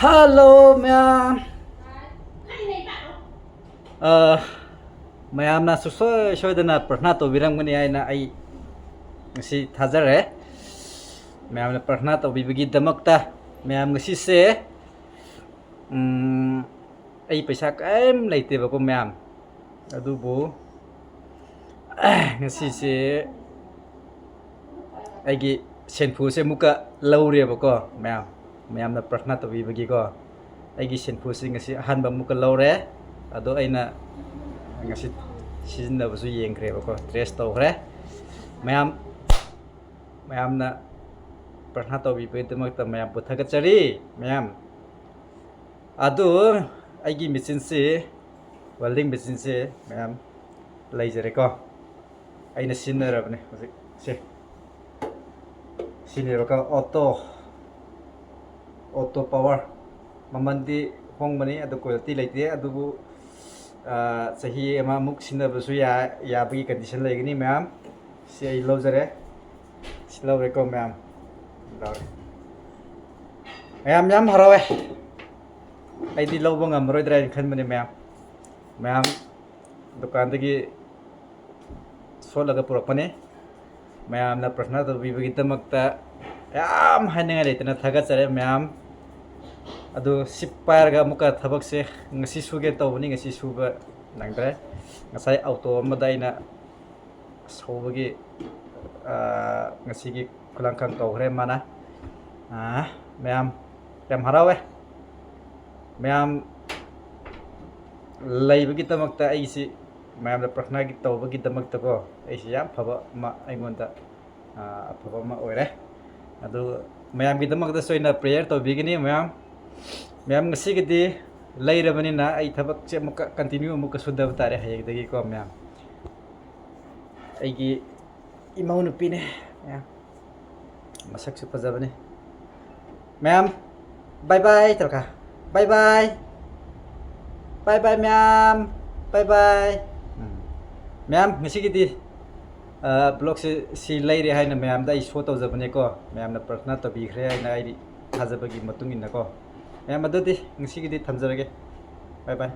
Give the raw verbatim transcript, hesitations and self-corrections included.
Hello, ꯃꯌꯥꯝ꯫ ꯑ, ꯃꯌꯥꯝꯅ ꯁꯨꯡꯁꯣꯏ ꯁꯣꯏꯗꯅ ꯄ꯭ꯔꯊꯅꯥ ꯇꯧꯕꯤꯔꯝꯒꯅꯤ ꯍꯥꯏꯅ ꯑꯩ ꯉꯁꯤ ꯊꯥꯖꯔꯦ꯫ ꯃꯌꯥꯝꯅ ꯄ꯭ꯔꯊꯅꯥ ꯇꯧꯕꯤꯕꯒꯤꯗꯃꯛꯇ꯫ ꯃꯌꯥꯝ, ꯉꯁꯤꯁꯦ, ꯎꯝ, ꯑꯩ ꯄꯩꯁꯥ ꯀꯔꯤꯝ ꯂꯩꯇꯦꯕꯀꯣ, ꯃꯌꯥꯝ꯫ ꯑꯗꯨꯕꯨ ꯉꯁꯤꯁꯦ ꯑꯩꯒꯤ ꯁꯦꯟꯐꯨꯁꯦ ꯑꯃꯨꯛꯀ ꯂꯧꯔꯦꯕꯀꯣ, ꯃꯌꯥꯝ꯫ ꯃꯌꯥꯝꯅ ꯄ꯭ꯔꯊꯅꯥ ꯇꯧꯕꯤꯕꯒꯤꯀꯣ, ꯑꯩꯒꯤ ꯁꯦꯟꯐꯨꯁꯦ ꯉꯁꯤ ꯑꯍꯥꯟꯕ ꯑꯃꯨꯛꯀ ꯂꯧꯔꯦ꯫ ꯑꯗꯣ ꯑꯩꯅ ꯉꯁꯤ ꯁꯤꯖꯤꯟꯅꯕꯁꯨ ꯌꯦꯡꯈ꯭ꯔꯦꯕꯀꯣ, ꯇ꯭ꯔꯦꯁ ꯇꯧꯈ꯭ꯔꯦ꯫ ꯃꯌꯥꯝ, ꯃꯌꯥꯝꯅ ꯄ꯭ꯔꯊꯅꯥ ꯇꯧꯕꯤꯕꯒꯤꯗꯃꯛꯇ ꯃꯌꯥꯝꯕꯨ ꯊꯥꯒꯠꯆꯔꯤ, ꯃꯌꯥꯝ꯫ ꯑꯗꯨ ꯑꯩꯒꯤ ꯃꯦꯆꯤꯟꯁꯤ, ꯋꯦꯜꯗꯤꯡ ꯃꯦꯆꯤꯟꯁꯤ, ꯃꯌꯥꯝ, ꯂꯩꯖꯔꯦꯀꯣ꯫ ꯑꯩꯅ ꯁꯤꯖꯤꯟꯅꯔꯕꯅꯦ ꯍꯧꯖꯤꯛ꯫ ꯁꯦ, ꯁꯤꯅꯦꯕꯀꯣ, ꯑꯣꯇꯣ, ꯑꯣꯇꯣ ꯄꯥꯋꯔ꯫ ꯃꯃꯜꯗꯤ ꯍꯣꯡꯕꯅꯤ, ꯑꯗꯨ ꯀ꯭ꯋꯥꯂꯤꯇꯤ ꯂꯩꯇꯦ꯫ ꯑꯗꯨꯕꯨ, ꯑ, ꯆꯍꯤ ꯑꯃꯃꯨꯛ ꯁꯤꯖꯤꯟꯅꯕꯁꯨ ꯌꯥ-, ꯌꯥꯕꯒꯤ ꯀꯟꯗꯤꯁꯟ ꯂꯩꯒꯅꯤ, ꯃꯌꯥꯝ꯫ ꯁꯤ ꯑꯩ ꯂꯧꯖꯔꯦ꯫ ꯁꯤ ꯂꯧꯔꯦꯀꯣ, ꯃꯌꯥꯝ꯫ ꯂꯧꯔꯦ꯫ ꯃꯌꯥꯝ ꯌꯥꯝ ꯍꯔꯥꯎꯋꯦ꯫ ꯑꯩꯗꯤ ꯂꯧꯕ ꯉꯝꯃꯔꯣꯏꯗ꯭ꯔꯥ ꯍꯥꯏꯅ ꯈꯟꯕꯅꯦ, ꯃꯌꯥꯝ꯫ ꯃꯌꯥꯝ, ꯗꯨꯀꯥꯟꯗꯒꯤ ꯁꯣꯠꯂꯒ ꯄꯨꯔꯛꯄꯅꯦ꯫ ꯃꯌꯥꯝꯅ ꯄ꯭ꯔꯊꯅꯥ ꯇꯧꯕꯤꯕꯒꯤꯗꯃꯛꯇ ꯌꯥꯝ ꯍꯥꯏꯅꯤꯡꯉꯥꯏ ꯂꯩꯇꯅ ꯊꯥꯒꯠꯆꯔꯤ, ꯃꯌꯥꯝ꯫ ꯑꯗꯨ ꯁꯤ ꯄꯥꯏꯔꯒ ꯑꯃꯨꯛꯀ ꯊꯕꯛꯁꯦ ꯉꯁꯤ ꯁꯨꯒꯦ ꯇꯧꯕꯅꯤ, ꯉꯁꯤ ꯁꯨꯕ ꯅꯪꯗ꯭ꯔꯦ꯫ ꯉꯁꯥꯏ ꯑꯣꯇꯣ ꯑꯃꯗ ꯑꯩꯅ ꯁꯧꯕꯒꯤ, ꯑ, ꯉꯁꯤꯒꯤ ꯈꯨꯂꯪꯈꯛ ꯇꯧꯈ꯭ꯔꯦ ꯃꯥꯅ꯫ ꯑ, ꯃꯌꯥꯝ ꯌꯥꯝ ꯍꯔꯥꯎꯋꯦ꯫ ꯃꯌꯥꯝ ꯂꯩꯕꯒꯤꯗꯃꯛꯇ ꯑꯩꯁꯤ, ꯃꯌꯥꯝꯅ ꯄ꯭ꯔꯊꯅꯥꯒꯤ ꯇꯧꯕꯒꯤꯗꯃꯛꯇꯀꯣ, ꯑꯩꯁꯤ ꯌꯥꯝ ꯐꯕ ꯑꯃ ꯑꯩꯉꯣꯟꯗ, ꯑ, ꯑꯐꯕ ꯑꯃ ꯑꯣꯏꯔꯦ꯫ ꯑꯗꯨ ꯃꯌꯥꯝꯒꯤꯗꯃꯛꯇꯁꯨ ꯑꯩꯅ ꯄ꯭ꯔꯦꯌꯔ ꯇꯧꯕꯤꯒꯅꯤ, ꯃꯌꯥꯝ꯫ ꯃꯌꯥꯝ, ꯉꯁꯤꯒꯤꯗꯤ ꯂꯩꯔꯕꯅꯤꯅ ꯑꯩ ꯊꯕꯛꯁꯦ ꯑꯃꯨꯛꯀ ꯀꯟꯇꯤꯅ꯭ꯌꯨ ꯑꯃꯨꯛꯀ ꯁꯨꯗꯕ ꯇꯥꯔꯦ ꯍꯌꯦꯡꯗꯒꯤꯀꯣ, ꯃꯌꯥꯝ꯫ ꯑꯩꯒꯤ ꯏꯃꯧ ꯅꯨꯄꯤꯅꯦ, ꯃꯌꯥꯝ꯫ ꯃꯁꯛꯁꯨ ꯐꯖꯕꯅꯦ꯫ ꯃꯌꯥꯝ, bye bye ꯇꯧꯔꯛꯀ꯫ Bye bye꯫ Bye bye, ꯃꯌꯥꯝ꯫ Bye bye꯫ ꯎꯝ꯫ ꯃꯌꯥꯝ, ꯉꯁꯤꯒꯤꯗꯤ ꯕ꯭ꯂꯣꯛꯁꯦ ꯁꯤ ꯂꯩꯔꯦ ꯍꯥꯏꯅ ꯃꯌꯥꯝꯗ ꯑꯩ ꯁꯣ ꯇꯧꯖꯕꯅꯦꯀꯣ꯫ ꯃꯌꯥꯝꯅ ꯄ꯭ꯔꯊꯅꯥ ꯇꯧꯕꯤꯈ꯭ꯔꯦ ꯍꯥꯏꯅ ꯑꯩꯗꯤ ꯊꯥꯖꯕꯒꯤ ꯃꯇꯨꯡ ꯏꯟꯅꯀꯣ꯫ ꯃꯌꯥꯝ, ꯑꯗꯨꯗꯤ ꯉꯁꯤꯒꯤꯗꯤ ꯊꯝꯖꯔꯒꯦ꯫ ꯕꯥꯏ ꯕꯥꯏ꯫